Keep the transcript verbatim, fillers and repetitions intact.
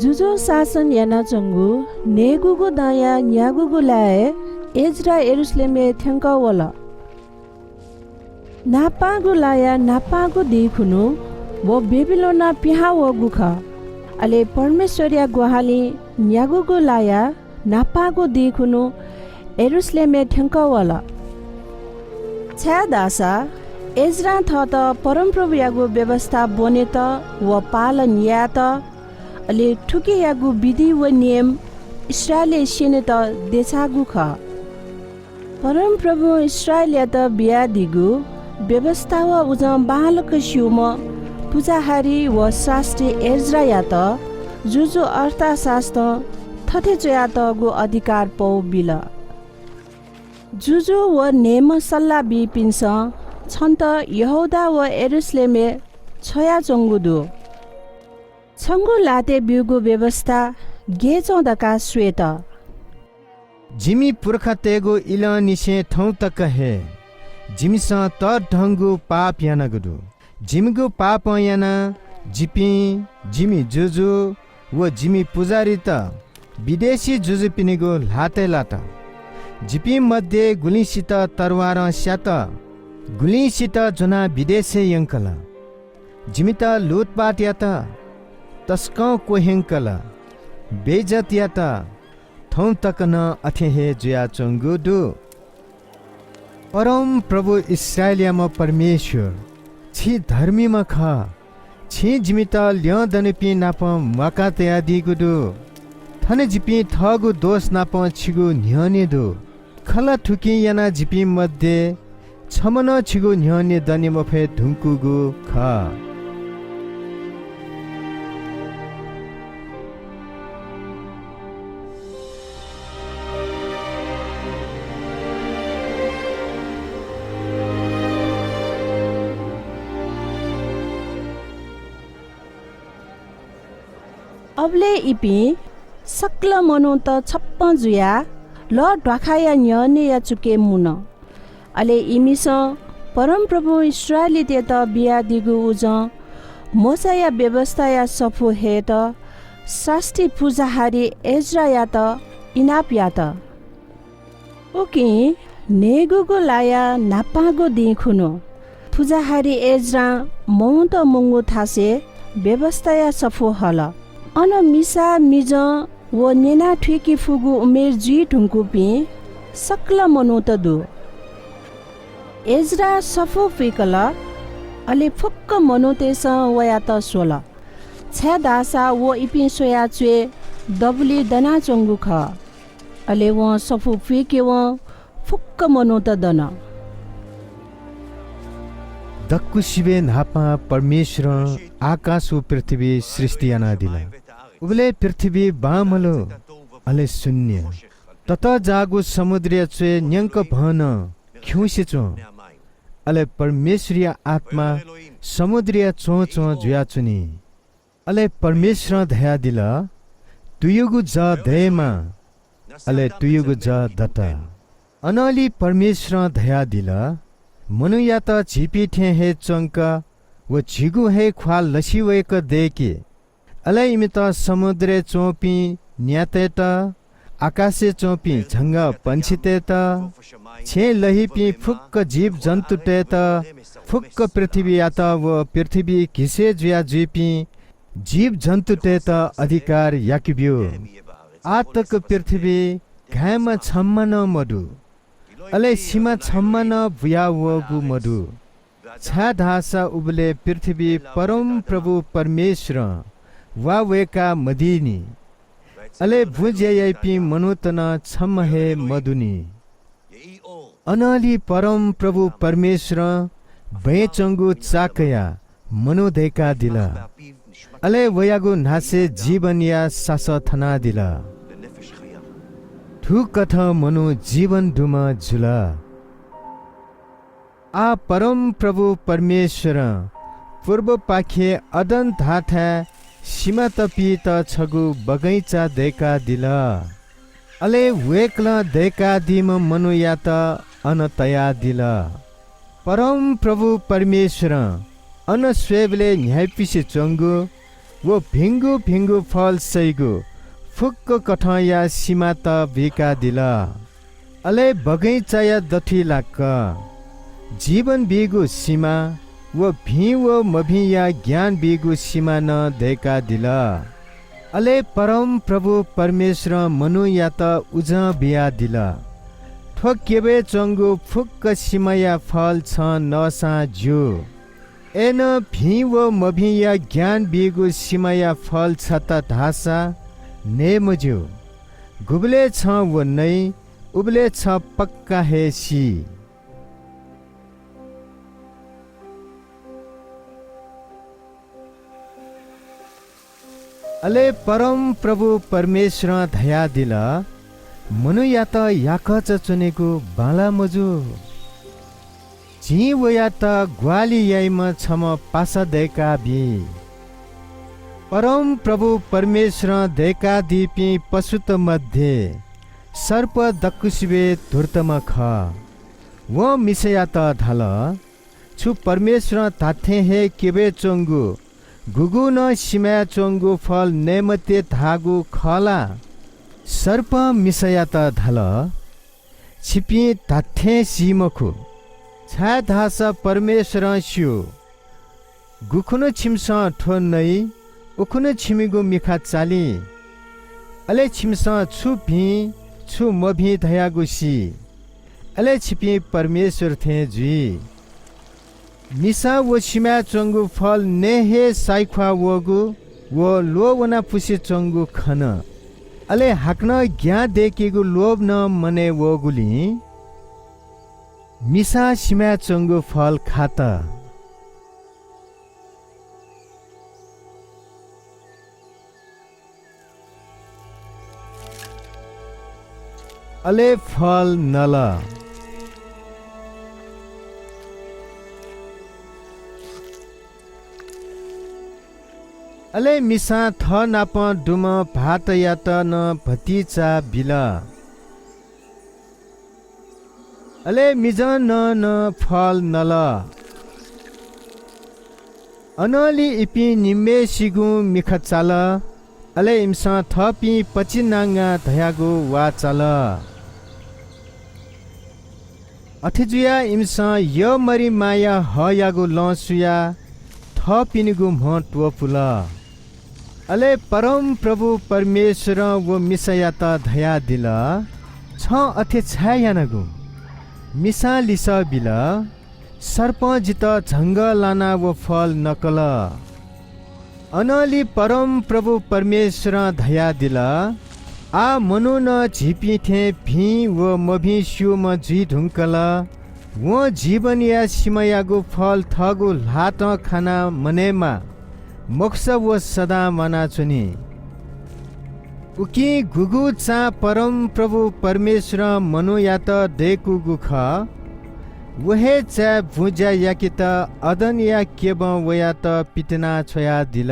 जुजु शासन यानाच्वंगु न्हय्‌गूगु दँया न्यागूगु लाय् एज्रा यरूशलेमय् थ्यंकः वल। न्हापांगु लाया न्हापांगु दिं खुन्हु व बेबिलोनं पिहां वःगु खः। अले परमेश्वरया ग्वाहालिं न्यागूगु लाया न्हापांगु दिं खुन्हु यरूशलेमय् थ्यंकः वल। छाय्‌धाःसा एज्रां थःत परमप्रभुयागु व्‍यवस्‍था ब्‍वनेत व पालन यायेत, अले थुकियागु विधि व नियम इस्राएलय् स्‍यनेत देछाःगु खः। परमप्रभुं इस्राएलयात बियादीगु व्‍यवस्‍था व उजं बांलाक स्‍यूम्‍ह पुजाहारी व शास्‍त्री एज्रायात जुजु अर्थशास्‍त्रं थथे च्‍वयातःगु अधिकार पौ बिल। जुजु व न्‍हय्‌म्‍ह सल्‍लाह बीपिन्‍सं छन्‍त यहूदा व यरूशलेमय् छ्वयाच्‍वंगु दु। छंगु ल्‍हातय् ब्‍यूगु व्‍यवस्‍था गय् च्‍वं धकाः स्‍वयेत। जिमि पुर्खातय्‌गु इलंनिसें थौं तक हे जिमिसं तःधंगु पाप यानागु दु। जिमिगु पापं यानाः जिपिं, जिमि जुजु व जिमि पुजाहारीत विदेशी जुजुपिनिगु ल्‍हातय् लात। जिपिं मध्ये गुलिंसित तरवारं स्‍यात, गुलिंसित ज्‍वनाः विदेशय् यंकल। जिमित लुटपाट यात, तसकं क्‍वह्यंकल, बेइज्‍जत यात, थौं तक नं अथे हे जुयाच्‍वंगु दु। परमप्रभु इस्राएलयाम्‍ह परमेश्‍वर, छि धर्मीम्‍ह खः। छिं जिमित ल्‍यं दनिपिं नाप म्‍वाका तयादीगु दु। थन जिपिं थःगु दोष नाप छिगु न्‍ह्यःने दु। खला, थुकिं यानाः जिपिं मध्ये छम्‍ह नं छिगु न्‍ह्यःने दने मफये धुंकूगु खः। अबलय् इपिं सकल मनूत छप्‍पँ जुयाः लः ध्‍वाखाया न्‍ह्यःने याचुके मुन। अले इमिसं परमप्रभुं इस्राएलीतय्‌त बियादीगु उजं मोशाया व्‍यवस्‍थाया सफू हयेत शास्‍त्री पुजाहारी एज्रायात इनाप यात। उकिं न्‍हय्‌गूगु लाया न्‍हापांगु दिं खुन्‍हु पुजाहारी एज्रां मनूत मुंगु थासय् व्‍यवस्‍थाया सफू हल। अन मिसा, मिजं व न्‍यना थुइके फुगु उमेर जुइ धुंकूपिं सकल मनूत दु। एज्रां सफू पुइकल, अले फुक्‍क मनूतय्‌सं वयात स्‍वल, छाय्‌धाःसा व इपिं स्‍वयाच्‍वय् दबुलिइ दनाच्‍वंगु खः। अले वं सफू पुइकेवं फुक्‍क मनूत दन। दक्‍वसिबय् न्‍हापां परमेश्‍वरं आकाश व पृथ्‍वी सृष्‍टि यानादिल। उबलय् पृथ्‍वी बांमलु, अले शून्‍य। ततःजाःगु समुद्रया च्‍वय् न्‍यंक भं नं खिउँसे च्‍वं। अले परमेश्‍वरया आत्‍मा समुद्रया च्‍वंच्‍वं जुयाच्‍वनी। अले परमेश्‍वरं धयादिल, "तुयुगु जः दयेमा।" अले तुयुगु जः दत। अनंलि परमेश्‍वरं धयादिल, "मनूयात झीपिं थें हे च्‍वंक व झीगु हे ख्‍वाः लसिवय्‌क दय्‌के। अले इमित समुद्रय् च्‍वंपिं न्‍यातय्‌त, आकाशय् च्‍वंपिं झंगः पंक्षीतय्‌त, छेँय् लहीपिं फुक्‍क जीवजन्तुतय्‌त, फुक्‍क पृथ्‍वीयात व पृथ्‍वी घिसय् जुया जुइपिं जीवजन्तुतय्‌त अधिकार याकेब्‍यु। आः तक पृथ्‍वीइ घाँय्‌म्‍ह छम्‍ह नं मदु, अले सिमा छम्‍ह नं बुया वःगु मदु।" छाय्‌धाःसा उबलय् पृथ्‍वीइ परमप्रभु परमेश्‍वरं वा वय्‌का मदीनि, अले बुँज्‍या याइपिं मनूत नं छम्‍ह हे मदुनि। अनंलि परमप्रभु परमेश्‍वरं बँय् च्‍वंगु चाकया मनू दय्‌कादिल। अले वयागु न्‍हासय् जीवनया सासः थनादिल। थुकथं मनू जीवन दुम्‍ह जुल। आः परमप्रभु परमेश्‍वरं पूर्वपाखे अदन धाःथाय् सिमा तपिइत छगू बगैंचा दय्‌कादिल। अले वय्‌कलं दय्‌कादीम्‍ह मनूयात अन तयादिल। परमप्रभु परमेश्‍वरं अन स्वयेबलय् न्‍ह्याइपुसे च्‍वंगु व भिंगु भिंगु फल सइगु फुक्क कथंया सिमात बुइकादिल। अले बगैँचाया दथुइ लाक्क जीवन बीगु सिमा व भिं व मभिंया ज्ञान बीगु सिमा नं दय्कादिल। अले परमप्रभु परमेश्वरं मनूयात उजं बियादिल, थ्व क्यबय् च्वंगु फुक्क सिमाया फल छं नःसां ज्यू। अय्नं भिं व मभिंया ज्ञान बीगु सिमाया फल छता धाःसा नये मज्यू। गुबलय् छं व नइ, उबलय् छ पक्का हे सी। अले परमप्रभु परमेश्वरं धयादिल, मनूयात याकःचा च्वनेगु बांलाः मजू। जिं वयात ग्वाहालि याइम्ह छम्ह पासा दय्काबी। परमप्रभु परमेश्वरं दय्कादीपिं पशुत मध्ये सर्प दक्वसिबय् धुर्तम्ह खः। वं मिसायात धाल, छु परमेश्वरं धात्थें हे क्यबय् च्वंगु गुगुं नं सिमाय् च्वंगु फल नये मते धाःगु खः ला? सर्पं मिसायात धाल, छिपिं धात्थें सी मखु, छाय्धाःसा परमेश्वरं स्यू। गुखुन्हु छिमिसं थ्व नइ, उखुन्हु छिमिगु मिखा चाली। अले छिमिसं छु भिं, छु मभिं धयागु सी। अले छिपिं परमेश्वर थें जुइ। मिसां व सिमाय् च्वंगु फल नये हे साइख्वाः वःगु व ल्वः वनापुसे च्वंगु खन। अले हाकनं ज्ञां दय्केगु लोभ नं मनय् वःगुलिं मिसां सिमाय् च्वंगु फल खात। अले फल नल। अले मिसां थःनापं दुम्ह भाःतयात नं भतिचा बिल। अले मिजंनं नं फल नल। अनंलि इपिं निम्हय्सिगुं मिखा चाल। अले इमिसं थःपिं पचिनांगा धयागु वा चाल। अथे जुयाः इमिसं यःमरिमाया हःयागु लँ सुयाः थःपिनिगु म्ह त्वपुल। अले परमप्रभु परमेश्वरं व मिसायात धयादिल, "छं अथे छाय् यानागु?" मिसां लिसः बिल, "सर्पं जितः झंगः लानाः व फल नकल।" अनंलि परमप्रभु परमेश्वरं धयादिल, "आः मनुखं झीपिं थें भिं व मभिं स्यूम्ह जुइ धुंकल। वं जीवनया सिमायागु फल थःगु ल्हातं खानाः मनय्मा, मखुसा व सदां म्वानाच्वनी।" उकिं गुगु चां परमप्रभु परमेश्वरं मनूयात दय्कूगु खः, व हे चाय् बुँज्या याकेत अदनया क्यबं वयात पितिना छ्वयादिल।